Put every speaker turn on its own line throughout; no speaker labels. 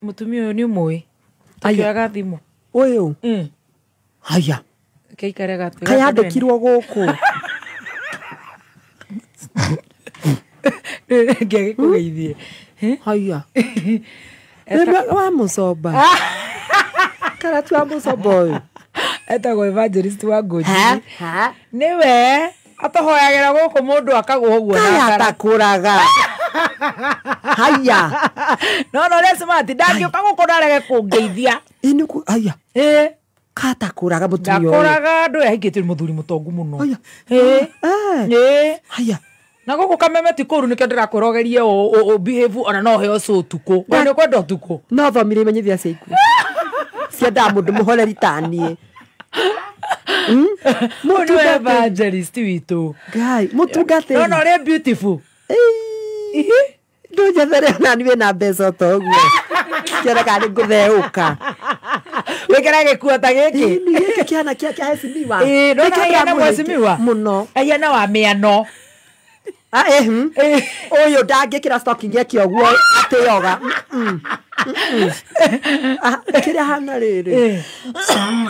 Mutumia ũyũ nĩ ũmũĩ? Tũkĩoyaga thimũ.
Ũyũ? Haya.
Keikare gatwe.
Kayandĩkirwo gũkũ.
Ngĩagĩkũgeithie.
Haya. Wa mũcomba. Karatu wa mũcomba ũyũ.
Etagwo evangelist wa Ngũnjiri. Nĩwe atũhoyagĩra gũkũ mũndũ akagwo ũguo na
ngara. Kaya Haya.
No no smart ndangĩũka gũkũ ndarege kũngeithia.
Ĩnĩku haya.
Eh.
Katakũraga mũtumia ũyũ.
Ndakũraga andũ ahikĩtie mũthuri mũtongu mũno.
Haya.
Eh. Eh.
Haya.
Na gũkũ kameme ti kũru nĩkĩo ndĩrakwĩra ũgerie behave ona no heo cũ ũtukũ. We nĩ ũkwenda ũtukũ.
No thomire imenyithia cia ikuũ. Ciendaga mũndũ mũhoreri ta niĩ.
Mũndũ evangelist witũ.
Ngai, mũtungatĩri.
No no rĩ beautiful.
Ndũnjethere ona niĩ wĩna mbeca ta ũguo. Kĩoneka nĩ ngũtheũka.
Wĩkĩra gĩkuo ta gĩkĩ.
Ĩni gĩkĩ kĩhana kĩa kĩa mheshimiwa.
Ĩĩ, ndona ahana mheshimiwa.
Mũno.
Ahana wa mĩano.
Ũyũ ndangĩkĩra stocking eke ũguo atĩoga. Kĩrĩa hana rĩrĩ.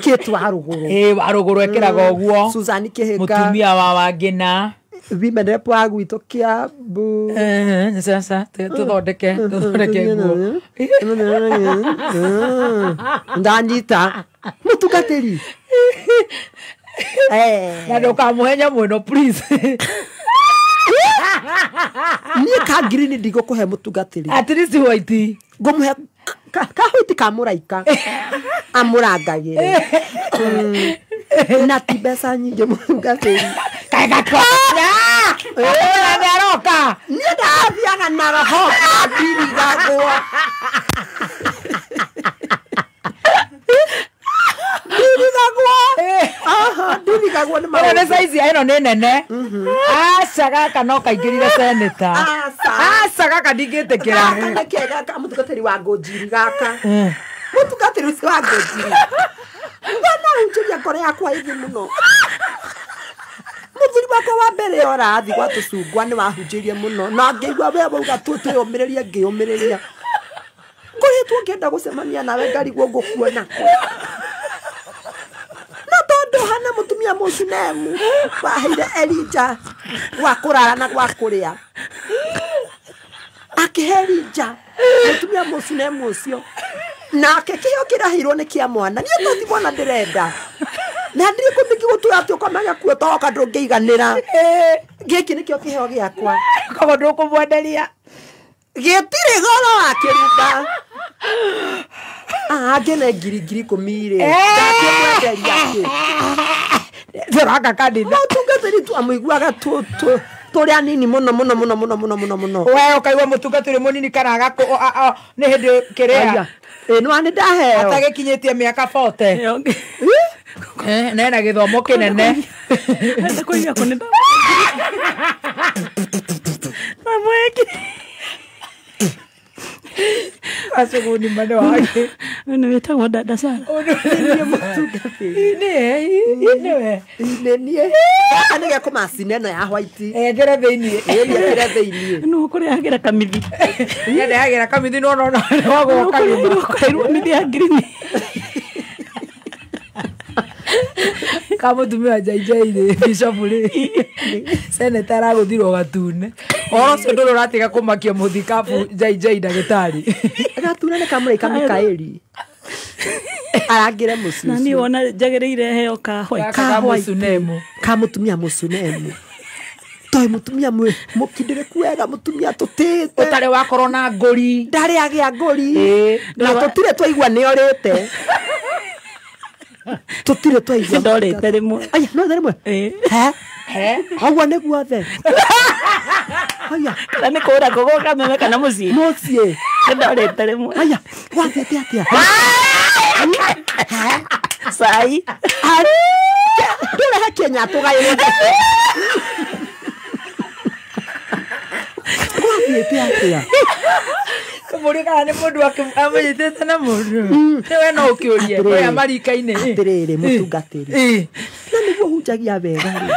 Kĩtu wa rũgũrũ.
Ĩĩ, wa rũgũrũ ekĩraga ũguo.
Susan Kĩhĩka.
Mũtumia wa Wangĩna.
Women rep wa gwitũ Kiambu.
Sasa tũthondeke nguo.
Ndanyita. Mũtungatĩri.
Na ndũkamũhe nyamũ ĩno please.
Niĩ ka green ndigũkũhe mũtungatĩri.
At least white.
Ngũmũhe ka white ka mũraika. Amũrangagĩre. Na ti mbeca nyingĩ mũtungatĩri.
Kaĩ gakora. Nĩ aroka.
Niĩ ndathiaga na roho ndirigagwo. Ndirigagwo. Aha, ndirigagwo nĩ maũndũ.
Ĩno nĩ size ĩno nĩ nene. Aca gaka no kaingĩrire senator. Aca gaka ndingĩtĩkĩra.
Gaka nĩ kega ka mũtungatĩri wa Ngũnjiri gaka. Mũtungatĩri ũcio wa Ngũnjiri. Bana hunjĩria ngoro yakwa ĩthĩ mũno. Mũthuri wakwa wa mbere orathi gwa tũcungwa nĩ wahunjĩirie mũno na ngĩigua we wauga twĩyũmĩrĩrie ngĩyũmĩrĩria. Ngoretwo ngĩenda gũcemania nawe ngarigwo ngũkuona kũ. Na tondũ hana mũtumia mũcunemu waheire Elija gwa kũrara na gwa kũrĩa. Akĩhe Elija mũtumia mũcunemu ũcio. Nake kĩheo kĩraheirwo nĩ kĩa mwana. Niĩ to ti mwana ndĩrenda. Na ndirĩ kũndũ gũtura atĩ ũkomaga kuo toka ndũngĩiganĩra. Gĩkĩ nĩkĩo kĩheo gĩakwa.
Koguo ndũkũmwenderia.
Gĩtirĩ goro wa kĩrumba. Angĩ nĩ ngiri 10,000 rĩ. Ndakĩmwenderia kĩ.
Tũraka kanitha.
Mũtungatĩri tu amũiguaga tũrĩ anini mũno mũno mũno mũno mũno mũno mũno.
We ũkaigua mũtungatĩri mũnini kana agakũ nĩ hĩndĩ kĩrĩa.
Ĩĩ no nĩ ndaheo.
Atagĩkinyĩtie mĩaka 40. Nena gĩthomo kĩnene.
Kũiga kũ nĩ Mamweki.
Acuguni mane wake.
Nĩ wĩtagwo dada Sara.
Nĩ mũtungatĩri.
Nĩ
Nĩ niĩ. Gaka nĩ gekũmacina ĩno ya white.
Ekĩre thĩiniĩ.
Ĩĩ ekĩre thĩiniĩ.
Nũ ũkũrehagĩra kamithi.
Niĩ ndehagĩra kamithi no no wagwo kagima.
Ũkũrehagĩrwo mithi ya green.
Ka mũtumia JJ rĩ, bishop rĩ. Senator aragũthirwo gatune. Ũhoro ũcio ndũrĩ ũratiga kũmakia mũthikabu JJ ndagĩtarĩ.
Gatune nĩ kamũraika Mikaeli. Arangĩre mũciĩ.
Na niĩ wona njagĩrĩire heo ka white.
Ka mũcunemu.
Ka mũtumia mũcunemu. Toi mũtumia mũkindĩrĩku wega mũtumia tũtĩte.
Ũtarĩ wakorwo na ngũri.
Ndarĩ agĩa ngũri. Na tũtirĩ twaigua nĩ orĩte. Tũtirĩ twaigua.
Ndorĩte rĩmwe.
Aya, no rĩmwe.
Ĩĩ.
He?
He?
Hauo nĩ guothe. Haya.
Kana nĩ kũra kũgũ kameme kana mũciĩ.
Mũciĩ.
Ndorĩte rĩmwe.
Haya, gwathiĩte atĩa?
He? Cai.
Ndũrehe Kenya tũgaĩrwo. Gwathiĩte atĩa?
Kũmũria kana nĩ mũndũ amũnyitĩte na mũndũ. Nĩ we no ũkĩũrie kũrĩa marika-inĩ.
Atĩrĩrĩ mũtungatĩri. Na nĩguo hunjagia wega rĩ.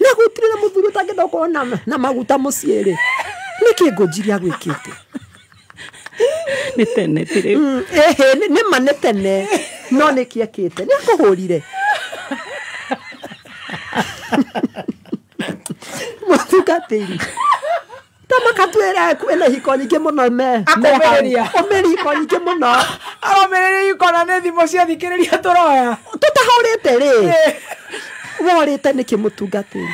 Na gũtirĩ na mũthuri ũtangĩenda gũkorwo na maguta mũciĩ rĩ. Nĩkĩ Ngũnjiri agwĩkĩte?
Nĩ tene ti rĩu.
Ĩhĩ nĩ ma nĩ tene no nĩ kĩekĩte nĩ akũhũrire. Mũtungatĩri tamakatwĩra kwĩna ihiko nyingĩ mũno me
Akũmĩrĩria.
ũmĩrĩ ihiko nyingĩ mũno
Aromĩrĩria ikona nĩ thimũ cia thikĩrĩria tũroya.
Tũtahũrĩte rĩ worĩte nĩkĩ mũtungatĩri?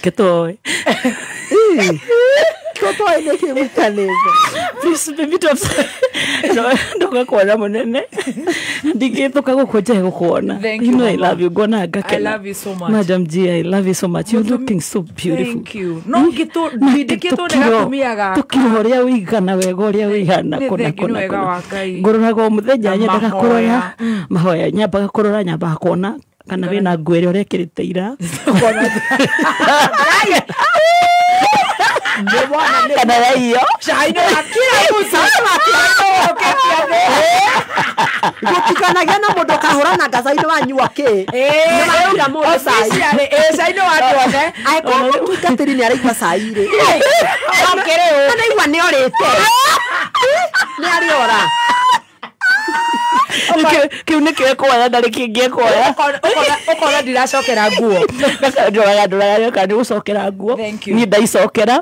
Kĩtoĩ.
Tũtoĩ nĩkĩ mũikanĩte.
Please baby don't. Ndoka kuona mũnene. Ndingĩtũka gũkũ njae gũkuona.
Thank
You
you,
know I
mama.
love you. Ngona ngakena.
I love you so much.
Madam G, I love you so much. You're looking so beautiful.
Thank you. No ngĩtũ ndindĩkĩtwo nĩ gatumia gaka.
Tũkiro ũrĩa ũigana wega ũrĩa ũigana
Nĩ
kũna
thengiũ nĩ
kũna
wega
kũna.
wa Ngai.
Ngũroraga o mũthenya
Na
nyendaga
mahoya.
kũrora mahoya nyambaga kũrora nyambaga kuona kana wĩna nguo ĩrĩa ũrekĩrĩte ira kana yaiyo.
Cai-inĩ wa kila mũtu.
Gũtikanagĩa na mũndũ ũkahũrana ngaca-inĩ wanyua kĩ. Nĩwakira mũndũ cai.
Officially, cai-inĩ wa andũ othe.
Angĩkorwo mũtungatĩri nĩ araigua cai rĩ anaigua nĩ orĩte nĩ arĩora.
Kĩu nĩkĩo ekuoya ndarĩ kĩngĩ ekuoya.
Ũkona ndiracokera nguo.
Ndoraga ndoraga kana nĩ gũcokera nguo.
Thank you.
Niĩ ndaicokera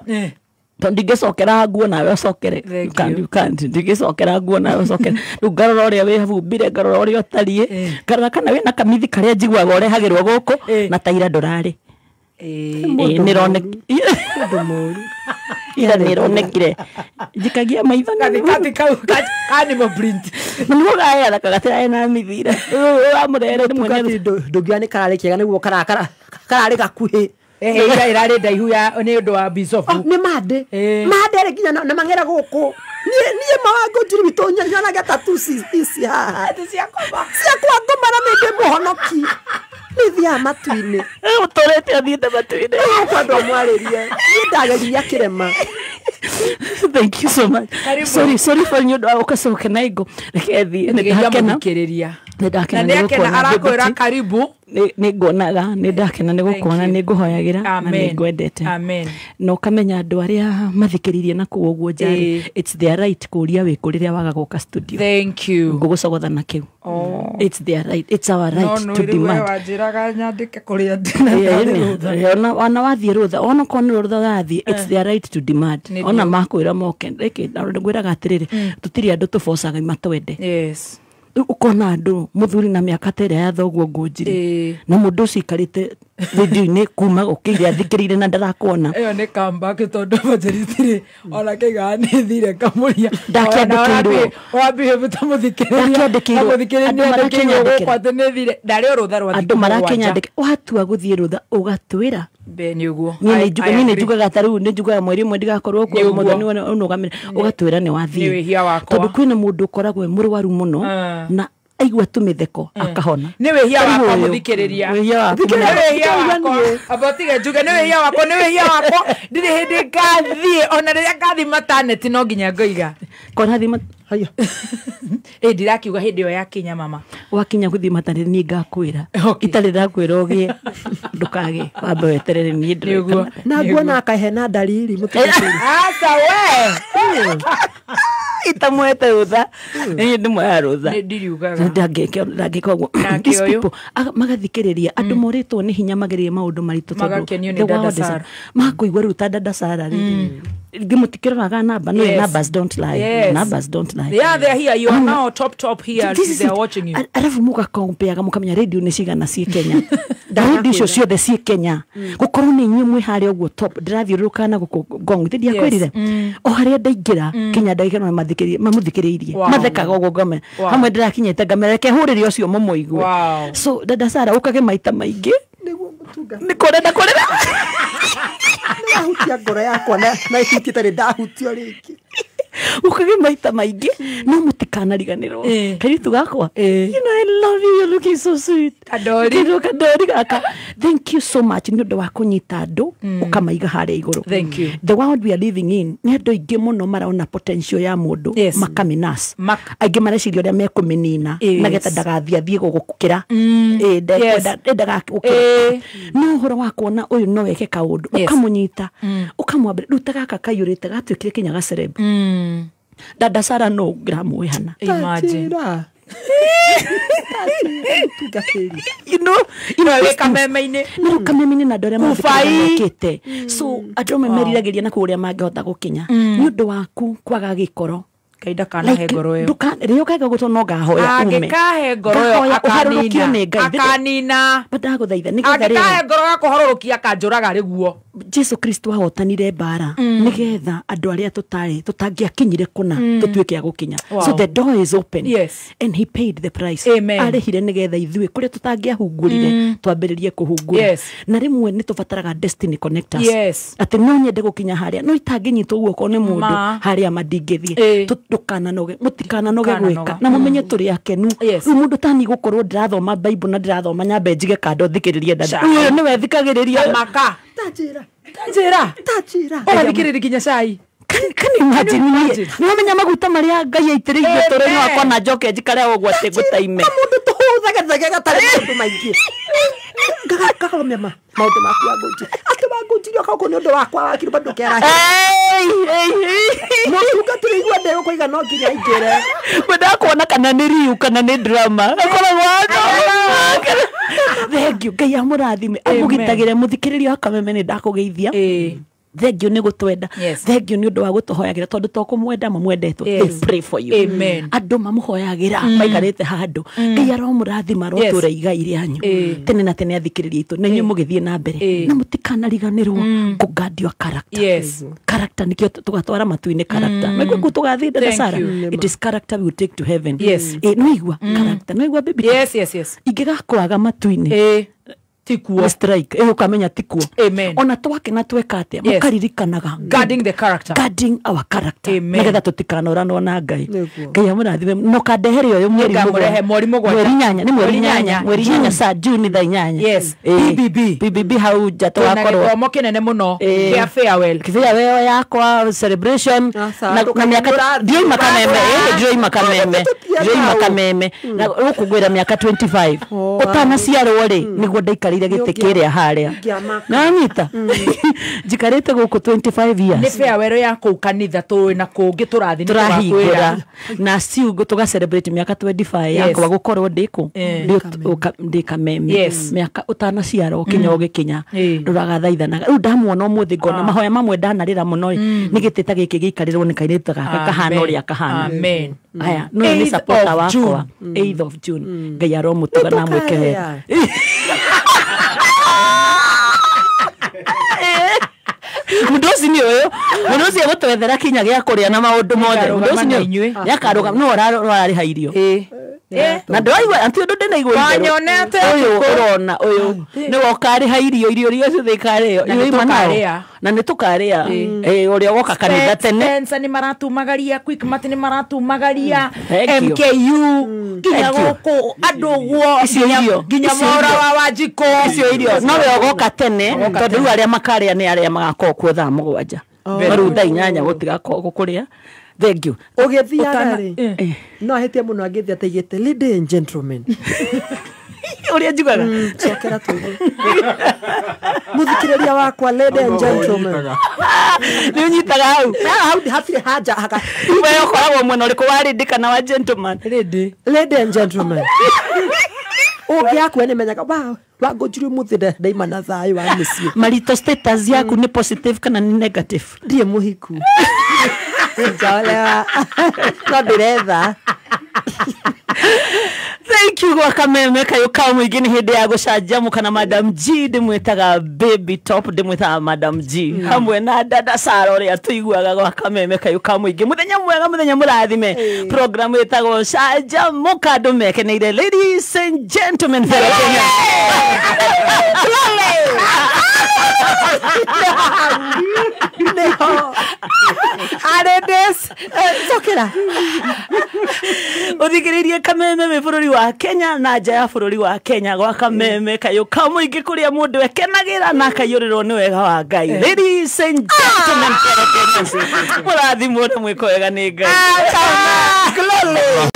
tondũ ndingĩcokera nguo nawe ũcokere.
Thank
You can't,
you.
you can't. Ndingĩcokera nguo nawe ũcokere. Rĩu ngarora ũrĩa wĩhumbire ngarora ũrĩa ũtariĩ ngarora kana wĩna kamithi karĩa njiguaga ũrehagĩrwo gũkũ na ta ira ndũrarĩ.
Mũndũ mũru.
Ira nĩronekire njikagia maitho na
Gathikati kau ka animal print.
Na nĩguo gayathaka gatiraĩ na mithi ira wamũrehere rĩmwe nĩ
Mũtungatĩri ndũngiuga nĩ kararĩ kega nĩguo kararĩ gakuhĩ.
Ira ĩrarĩ ndaihu ya nĩ ũndũ wa bicobu.
Nĩ mande mande rĩ nginya na mang'era gũkũ niĩ mawango njiri witũ nyonaga tatu ici haha ciakwa ngoma na nĩ ndĩ mũhonoki nĩ thiaga matu-inĩ.
Ũtũrĩte ũthiĩte matu-inĩ.
Kwenda ũmwarĩrie niĩ ndageririe akĩrema.
Thank you so much.
Karibu.
Sorry, sorry for nĩ ũndũ wa gũkacoke na ingo reke thiĩ nĩ
Ngeithia
ndakena.
mũthikĩrĩria.
Nĩ ndakena
Na
nĩ
nĩ akena
gũkuona
arakwĩra
Ndũngũti.
karibu.
Nĩ nguonaga nĩ ndakena nĩ gũkuona
you.
nĩ ngũhoyagĩra na nĩ
Amen.
ngwendete.
Amen.
Na ũkamenya andũ arĩa mathikĩrĩirie na kũu ũguo njarĩ it's their right kũũria wĩkũ rĩrĩa waga gũka studio.
Thank you.
Ngũgũcogotha na kĩu. It's their right, it's our right
no
to
rĩu we
demand.
wanjĩraga nyandĩke kũrĩa ndĩ.
Ona wathiĩ rũtha ona korwo nĩ rũtha ũrathiĩ, it's their right to demand.
Nĩ
Ona makwĩra moke rĩkĩ ngwĩraga atĩrĩrĩ tũtirĩ andũ tũbocaga matwende.
Yes.
Rĩu ũkona andũ mũthuri na mĩaka ta ĩrĩa ya thoguo ngũnjirĩ na mũndũ ũcio aikarĩte radio-inĩ kuma ũkĩire athikĩrĩire na ndarakuona.
Ĩyo nĩ comeback tondũ evangelist rĩ ona kĩigaga nĩ thire kamũria.
Ndakĩandĩkĩirwo.
Ũrambihĩvu ta mũthikĩrĩria.
Ndakĩandĩkĩirwo.
Na mũthikĩrĩria
Andũ
nĩ andĩkĩirwo
marakĩnyandĩkĩra.
gũkũ atĩ nĩ thire ndarĩ o rũtha rwa
Andũ
thikũ mũgwanja.
marakĩnyandĩka watua gũthiĩ rũtha ũgatwĩra.
Be nĩ ũguo.
Niĩ
I
nĩ
agree.
njugaga ta rĩu nĩ njugaga mweri ũmwe ndigakorwo kuo
Nĩ ũguo.
mũthoni ũnũgamĩre ũgatwĩra nĩ wathiĩ.
Nĩ wĩhia wakwa.
Tondũ kwĩna mũndũ ũkoragwo e mũrwaru mũno na aigua tũmĩtheko akahona.
Nĩ wĩhia
Tarĩu
wakwa
ũyũ.
mũthikĩrĩria.
Wĩhia waku
Nĩ
mũnene.
wĩhia wakwa amba ũtige njuge nĩ wĩhia wakwa nĩ wĩhia wakwa ndirĩ hĩndĩ ngathiĩ ona rĩrĩa ngathiĩ mataneti no nginya ngoiga.
Kona thima.
Haya.
Ĩ ndirakiuga hĩndĩ ĩyo yakinya mama.
Wakinya gũthiĩ mataneti niĩ ngakwĩra.
Okay.
Itarĩ ndakwĩra ũgĩe ndũkagĩe wambe weterere niĩ
Nĩ ũguo.
ndĩreka.
Na nguona akahe na ndariri mũtungatĩri.
Aca we.
Itamwete rũtha niĩ ndĩmwoya rũtha.
Nĩ ndiriugaga.
Ndangĩka ũguo.
Nake
These
ũyũ.
people, magathikĩrĩria andũ morĩtwo nĩ hinya magerie maũndũ maritũ tondũ
Magakenio nĩ
the
Dada
world is a-
Sarah.
makũigua rĩu ta Dada Sarah rĩ ngĩmũtikĩroraga namba no
Yes.
numbers don't lie.
Yes.
Numbers don't lie.
Yeah, they're here. You are now top top here.
This is
They are
it.
watching you.
Arabu mũgakompeaga mũkamenya radio nĩ cigana ciĩ Kenya radio icio ciothe ciĩ Kenya gũkorwo nĩ inyuĩ mwĩ harĩa ũguo top ndĩrathiũrũrũka na gũkũ ngong thĩ ndiakwĩrire o harĩa ndaingĩra kinya ndagĩka no mamũthikĩrĩirie mathekaga ũguo ngame hamwe ndĩrakinyĩte ngamera reke hũrĩre ũcio mũmũigue. So Dada Sarah ũkage maita maingĩ
Nĩguo mũtungatĩri.
Nĩ kũrenda kũrĩra.
Nĩ wahutia ngoro yakwa na ihutie tarĩ ndahutio rĩngĩ.
Ũkage maita maingĩ no mũtikanariganĩrwo kairitu gakwa. You know I love you, you're looking so sweet.
Kadori.
Kĩndũ kadori gaka, thank you so much nĩ ũndũ wa kũnyita andũ ũkamaiga harĩa igũrũ.
Thank you.
The world we are living in nĩ andũ aingĩ mũno marona potential ya mũndũ makamĩnas aingĩ mareciria ũrĩa mekũmĩnina nagetha ndagathiĩ athiĩ gũgũkĩra. Ndendaga gũkĩra no ũhoro wa kuona ũyũ no eke kaũndũ ũkamũnyita ũkamwambĩra rĩu ta gaka kaiyũrĩte gatuĩkire kinya gacereb. Dada Sara no ngĩramwĩhana.
Imagine.
You know,
wĩ kameme-inĩ.
No kameme-inĩ na andũ arĩa
Kũbai.
mekĩte. So andũ amwe meriragĩria na kũrĩa mangĩhota gũkinya nĩ ũndũ waku kwaga gĩkoro.
Ngai ndakanahe ngoro ĩyo.
Rĩrĩa ũkaga gũtwo no ngahoya ume.
Angĩkahe ngoro ĩyo
Ngahoya ũharũrũkio nĩ Ngai.
akanina.
Ndagũthaitha nĩgetha rĩrĩ
Angĩkahe ngoro ya kũharũrũkia akanjũraga rĩguo.
Jesu Kristo ahotanire mbara nĩgetha andũ arĩa tũtarĩ tũtangĩakinyire kũna tũtuĩke a gũkinya.
Wow.
So the door is open.
Yes.
And he paid the price.
Amen.
Arĩhire nĩgetha ithuĩ kũrĩa tũtangĩahungurire twambĩrĩrie kũhungura.
Yes.
Na rĩmwe nĩ tũbataraga destiny connectors.
Yes.
Atĩ no nyende gũkinya harĩa no itangĩnyitwo guoko nĩ mũndũ
Ma.
harĩa ma ndingĩthiĩ. Ndũkananoge, mũtikananoge gwĩka na mũmenye tũrĩ akenu.
Yes.
Rĩu mũndũ tani gũkorwo ndĩrathoma Bible na ndĩrathoma nyambe njige kando thikĩrĩrie dada.
Cai.
Ũyũ nĩwe thikagĩrĩria.
Maka.
Tanjĩra.
Tanjĩra.
Tanjĩra.
Ũrathikĩrĩria nginya cai.
Can you imagine? Nĩwamenya maguta marĩa Ngai aitĩrĩirie ũtũũro-inĩ wakwa na njoke njikare ũguo atĩ ngũtaime.
Mũndũ tũhũthagĩthage gatarĩ maũndũ maingĩ. Ngagarũmia maũndũ maku wangũnji. Atĩ wangũnjirie ũka nĩ ũndũ wakwa wakiri bado ndũkerahe. Mũtungatĩri igua ndegũkũiga no nginya aingĩre.
Ngwendaga kuona kana nĩ riu kana nĩ drama. Akoragwo Thank you. Ngai amũrathime amũgitagĩre mũthikĩrĩria wa Kameme nĩ ndakũgeithia. Thank you nĩ gũtwenda.
Yes.
Thank you nĩ ũndũ wa gũtũhoyagĩra tondũ to kũmwenda mamwendetwo.
Yes.
They pray for you.
Amen.
Andũ mamũhoyagĩra maikarĩte handũ. Ngai aromũrathima arotũra igai rĩanyu. Tene na tene athikĩrĩria itũ na inyuĩ mũgĩthiĩ na mbere. Na mũtikanariganĩrwo kũ guard your character.
Yes.
Character nĩkĩo tũgatwara matu-inĩ character. Maigua kũ tũgathiĩ Dada
Thank
Sara.
you.
It is character we will take to heaven.
Yes.
Nĩwaigua character. Nĩwaigua baby.
Yes, yes, yes.
Ingĩgakwaga matu-inĩ.
Tikuo.
Strike. Ũkamenya tikuo.
Amen.
Ona twakena tweka atĩa
Yes.
mũkaririkanaga.
Guarding the character.
Guarding our character.
Amen.
Nĩgetha tũtikanoranwo na Ngai.
Nĩguo.
Ngai amũrathime. Mũkandehere ũyũ mweri
Nĩngamũrehe mweri mũgwanja.
Mweri inyanya, nĩ mweri
Mweri
inyanya.
inyanya.
Mweri inyanya saa June thaa inyanya.
Yes. PBB.
PBB hau nja
Twĩna
tũgakorwo.
gĩthomo kĩnene mũno kĩa farewell.
Farewell yakwa celebration
Aca,
na mĩaka ndioima Kameme, ndioima Kameme. Ndioima Kameme. Na gũkũ ngwĩra mĩaka 25. Ũtanaciarwo rĩ nĩguo ndaikarĩire gĩtĩ kĩrĩa harĩa. Nĩwanyita? Njikarĩte gũkũ 25 years.
Nĩ farewell ya kũu kanitha tũĩ na kũngĩ tũrathiĩ nĩ
tũrahingũra na ciugo tũga celebrate mĩaka 25 yakwa gũkorwo ndĩkũ ndĩ Kameme.
Yes.
Mĩaka ũtanaciarwo kinya ũgĩkinya ndũragathaithanaga. Rĩu ndamuona ũmũthĩ ngona mahoya mamwe ndanarĩra mũno rĩ nĩ gĩtĩ ta gĩkĩ gĩikarĩrwo nĩ kairĩtu gaka kahana ũrĩa kahana.
Amen.
Aya, no nĩ supporter wakwa. 8th of June. Ngai aromũtuga na amwĩke wega. Mũndũ ũcio nĩ ũyũ, mũndũ ũcio egũtwethera kinya gĩa kũrĩa na maũndũ mothe. Mũndũ ũcio nĩ ũyũ. Nĩakarũgama, no ararĩha irio. Na ndĩraigua, anti ũndũ ndĩnaigua itherũ.
Wanyonete
Ũyũ ũrona, ũyũ nĩwe ũkarĩha irio, irio iria ciothe ikarĩo.
Na
Irio ima nao.
nĩtũkarĩa.
Na nĩtũkarĩa. Ũrĩa ũgoka kanitha tene.
Spencer nĩ maratumagaria, Quickmart nĩ maratumagaria,
Thank you.
MKU nginya
Thank you.
gũkũ andũ ũguo
Icio irio.
nginya
Icio
Mwaura
irio.
wa Wanjikũ.
Icio irio. No we ũgoka tene, tondũ rĩu arĩa makarĩa nĩ arĩa magakorwo kuo thaa mũgwanja. No rĩu thaa inyanya gũtigakorwo gũkũrĩa. Thank you.
Ũgĩthiaga rĩ, no ahĩtie mũno angĩthiĩ ataigĩte lady and gentlemen.
Ũrĩa njugaga.
Cokera tũigue. Mũthikĩrĩria wakwa lady and gentlemen.
Nĩ ũnyitaga hau.
Hau hatirĩ haja haka.
We ũkoragwo mwena ũrĩkũ wa lady kana wa gentleman?
Lady.
Lady and gentlemen. Ũngĩakua nĩ menyaga wangũnjiri ũmũthĩ ndaima na thayũ wa mũciĩ.
Marital status yaku nĩ positive kana nĩ negative?
Ndirĩ mũhiku. Sijaolewa. No ndĩretha.
Thank you gwa Kameme kayũ ka mũingĩ nĩ hĩndĩ ya gũcanjamũka na Madam G ndĩmwĩtaga Baby Top ndĩmwĩtaga Madam G hamwe na Dada Sara ũrĩa tũiguaga gwa Kameme kayũ ka mũingĩ. Mũthenya mwega, mũthenya mũrathime. Program ĩtagwo Canjamũka andũ mekeneire. Ladies and gentlemen, fellow Kenyans.
Cokera.
Ũthikĩrĩirie Kameme wĩ bũrũri wa Kenya na nja ya bũrũri wa Kenya gwa Kameme kayũ ka mũingĩ kũrĩa mũndũ ekenagĩra na akaiyũrĩrwo nĩ wega wa Ngai. Ladies and gentlemen, fellow Kenyans, mũrathimwo na mwĩko wega nĩ Ngai.
Glory.